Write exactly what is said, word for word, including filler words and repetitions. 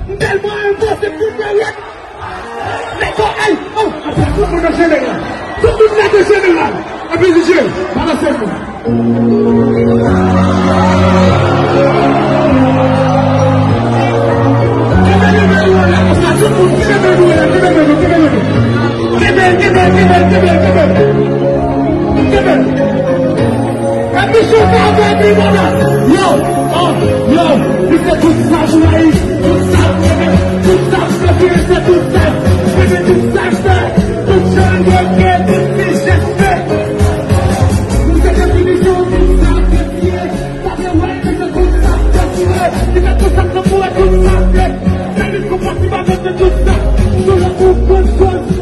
M tèlman enposib pou m rete. Lego, ey, oh, ap fè tout moun nan jeneral. Tout moun nan jeneral. Epi di Jay, balanse l. Kenbe, kenbe, kenbe, kenbe, kenbe, kenbe, kenbe. Kenbe, kenbe, kenbe, kenbe, kenbe. Kenbe. Epi sou sa, epi manda. Yo, oh, yo, li se tout sa pou Ayiti, tout sa pou Kebèk, tout sa pou Kafri, se tout sa, se tout sa, se tout jan yo ye, tout ti jeste. Nou se definisyon tout sa, se sa te wè, se tout sa, se tout sa, li fè tout sa, se pou tout sa, se sa, li konpati avèk tout sa, sou le kou kout kout.